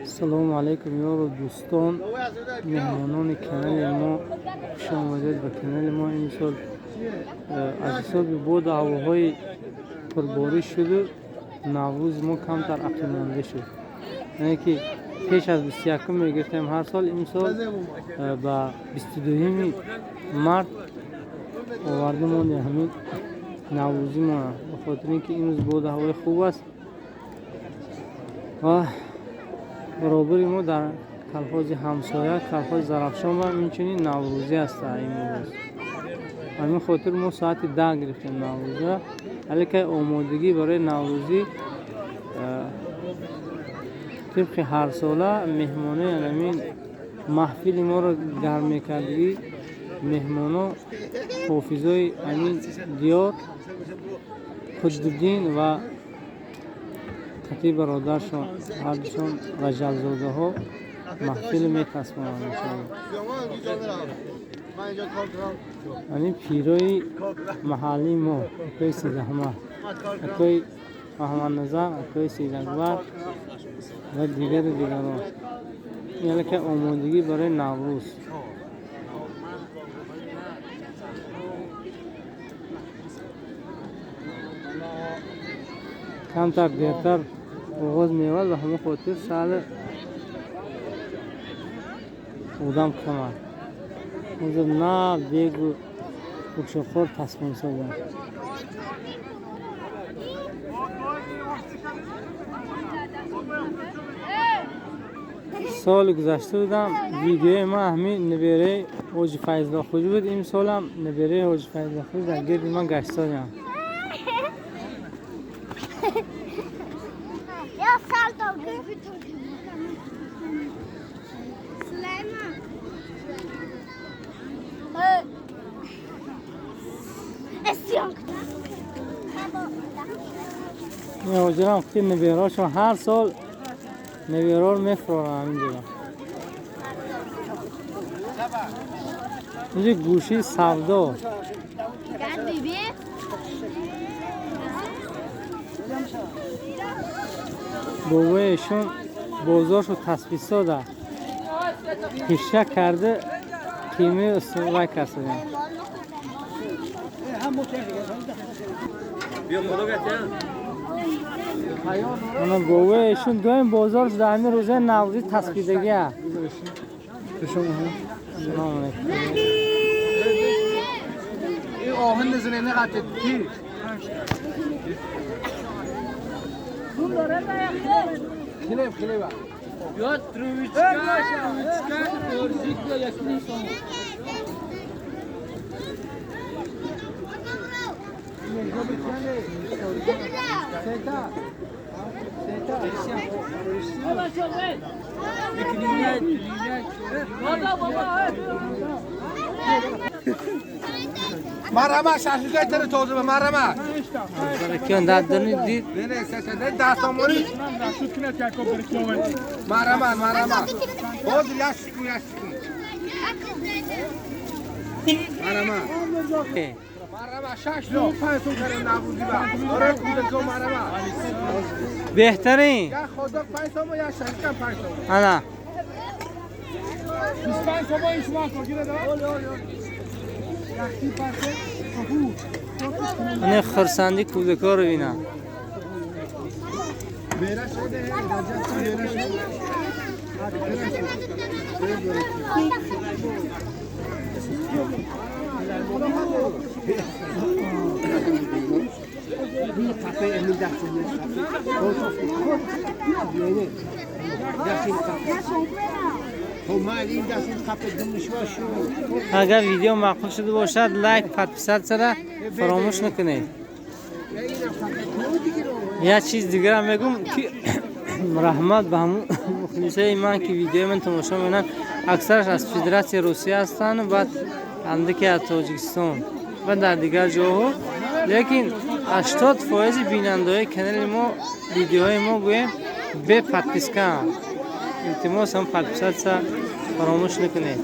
Салому алайкум, ёру дӯстон, меҳмонони канали мо, хуш омадед ба канали мо. Имсол аз ҳисоби боду ҳавоҳои пурбориш шуду Наврӯзи мо камтар ақибмонда шуд. Яъне ки пеш аз 21-ум мегирифтем ҳар сол, имсол ба 22-юми март оварда мондем ҳамин наврӯзимона, ба хотири ин ки имрӯз боду ҳавои хуб аст ва баробари мо дар колхози ҳамсоя, колхози Зарафшон, ҳам инчунин наврӯзӣ аст имрӯз. Ҳамин хотир мо соати 10 гирифтем наврӯза. Аллакай омодагӣ барои наврӯзӣ тибқи ҳарсола меҳмонои ҳамин маҳфили моро гарм мекардагӣ меҳмоно, ҳофизои ҳамин диёр Қуддуддин ва қатъи бародаршон, ҳардушон Раҷабзодаҳо, маҳфил метасмонанд, иншоалло. Ҳамин пирои маҳаллии мо, акои Сидаҳмад, акои Маҳмадназар, акои Сидакбар ва дигару дигарон. Ин аллакай омодагӣ барои Наврӯз. Камтар дертар оғоз меёбад, ба ҳамин хотир саҳли одам кам аст. Ҳозир нав дегу букшоқор тасмон созанд. Соли гузашта будам, видеои ман ҳамин набераи ҳоҷи Файзуллоҳхӯҷӣ буд. Имсолам набераи ҳоҷи Файзуллоҳхӯҷӣ дар гирди ман гаштсозиям. Ин ҳоҷирам ки набераҳошон ҳар сол набераҳоро мефуроранд ҳаминҷода. Инҷо гӯшии савдо. Бобои эшон бозоршо тасбисода ҳиша карда, қимаи вай касидем. Ана бобои эшон доим бозорш дар ҳамин рӯзаи наврӯзӣ тасбидагия. Салому алайкум. این آهن نزنه نقطه کی خیلی خیلی با Я травичка, травичка, корзика, якни сом. ستا ستا. مرحبا شاشوکای تر توزه به مرحبا. Киён даддани дид. نه نه سه نه 10 تومانی. مرحبا مرحبا باز یش کن یش کن. مرحبا مرحبا 6 توم 5 توم کردم نوروزی با آره کودکو مرحبا. Беҳтарин. یا خدا 5 توم یا شاشوکم 5 توم. Ана. 25 توم شما کگیره دار یختی پرسه. Ана хурсандии кӯдакҳоро бинам. بیره شده رجب بیره شده. Агар видео маъқул шуда бошад, лайк, подписаться ра фаромӯш накунед. Як чиз дигарам мегӯм, ки раҳмат ба ҳамун мухлисои ман, ки видеои ман тамошо мекунанд. Аксараш аз Федератсияи Русия ҳастанд, баъд андаке аз Тоҷикистон ва дар дигар ҷоҳо, лекин 80 фоизи бинандаҳои канали мо, видеоҳои мо, гӯем, бе подписка анд. Илтимос, ҳам подписаться фаромӯш накунед.